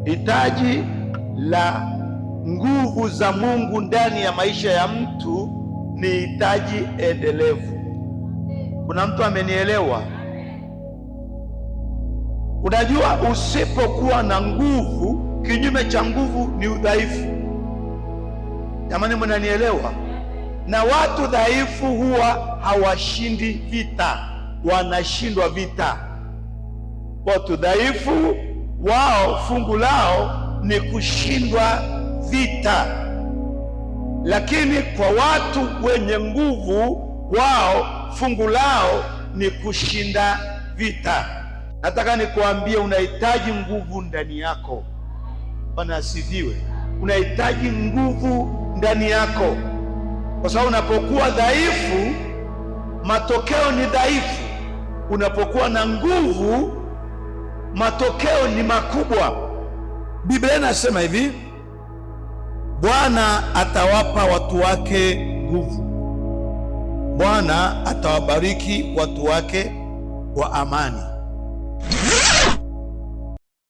Hitaji la nguvu za Mungu ndani ya maisha ya mtu ni hitaji endelevu. Kuna mtu amenielewa? Unajua, usipokuwa na nguvu, kinyume cha nguvu ni udhaifu. Jamani, mnanielewa? Na watu dhaifu huwa hawashindi vita, wanashindwa vita. Watu dhaifu wao fungu lao ni kushindwa vita, lakini kwa watu wenye nguvu wao fungu lao ni kushinda vita. Nataka nikuambie, unahitaji nguvu ndani yako. Bwana asifiwe. Unahitaji nguvu ndani yako, kwa sababu unapokuwa dhaifu, matokeo ni dhaifu. Unapokuwa na nguvu, matokeo ni makubwa. Biblia inasema hivi, Bwana atawapa watu wake nguvu, Bwana atawabariki watu wake kwa amani.